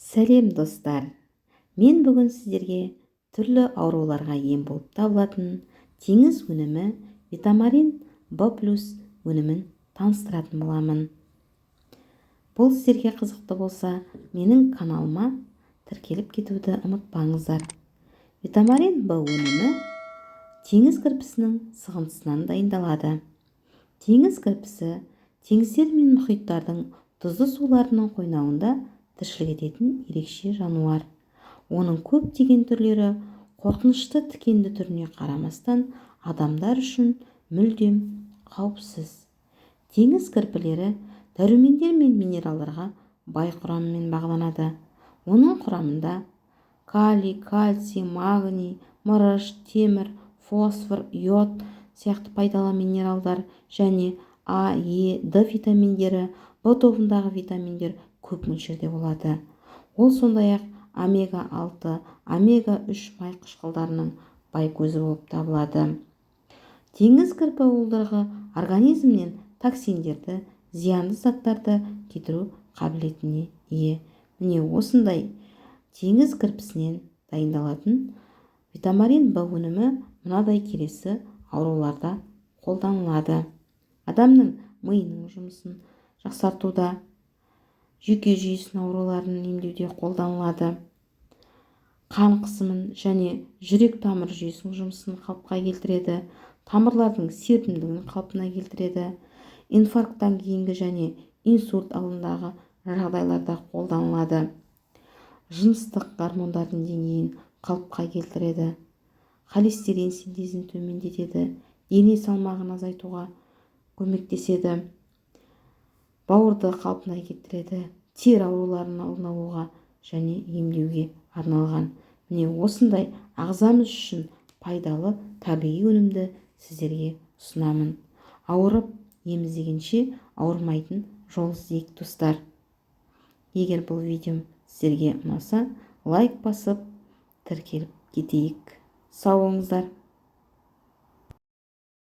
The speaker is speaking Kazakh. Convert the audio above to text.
Сәлем, достар! Мен бүгін сіздерге түрлі ауруларға ем болып табылатын теңіз өнімі Витамарин Б плюс өнімін таныстыратын боламын. Бұл сіздерге қызықты болса, менің каналыма тіркеліп кетуді ұмытпаңыздар. Витамарин Б өнімі теңіз кірпісінің сығындысынан дайындалады. Теңіз кірпісі теңіздер мен мұхиттардың тұзды суларының қойнауында тіршілік ететін ерекше жануар. Оның көптеген түрлері қорқынышты тікенді түріне қарамастан, адамдар үшін мүлдем қауіпсіз. Теңіз кірпілері дәрумендер мен минералдарға бай құрамымен бағаланады. Оның құрамында калий, кальций, магний, мырыш, темір, фосфор, йод сияқты пайдалы минералдар және А, Е, Д витаминдері, Б тобындағы витаминдер көп мөлшерде болады. Ол сондай-ақ омега-6, омега-3 май қышқылдарының бай көзі болып табылады. Теңіз кірпі уылдырығы организмнен токсиндерді, зиянды заттарды кетіру қабілетіне ие. Міне, осындай теңіз кірпісінен дайындалатын Витамарин Б өнімі мынадай келесі ауруларда қолданылады: адамның миының жұмысын жақсартуда, жүйке жүйесінің ауруларын емдеуде қолданылады, қан қысымын және жүрек тамыр жүйесінің жұмысын қалыпқа келтіреді, тамырлардың серпімділігін қалпына келтіреді, инфаркттан кейінгі және инсульт алдындағы жағдайларда қолданылады, жыныстық гормондардың деңгейін қалыпқа келтіреді, холестерин синтезін төмендетеді, дене салмағын азайтуға көмектеседі, бауырды қалпына келтіреді, тері ауруларының алдын алуға және емдеуге арналған. Міне, осындай ағзамыз үшін пайдалы табиғи өнімді сіздерге ұсынамын. Ауырып ем іздегенше, ауырмайтын жол іздейік, достар. Егер бұл видеом сіздерге ұнаса, лайк басып, тіркеліп кетейік. Сау болыңыздар!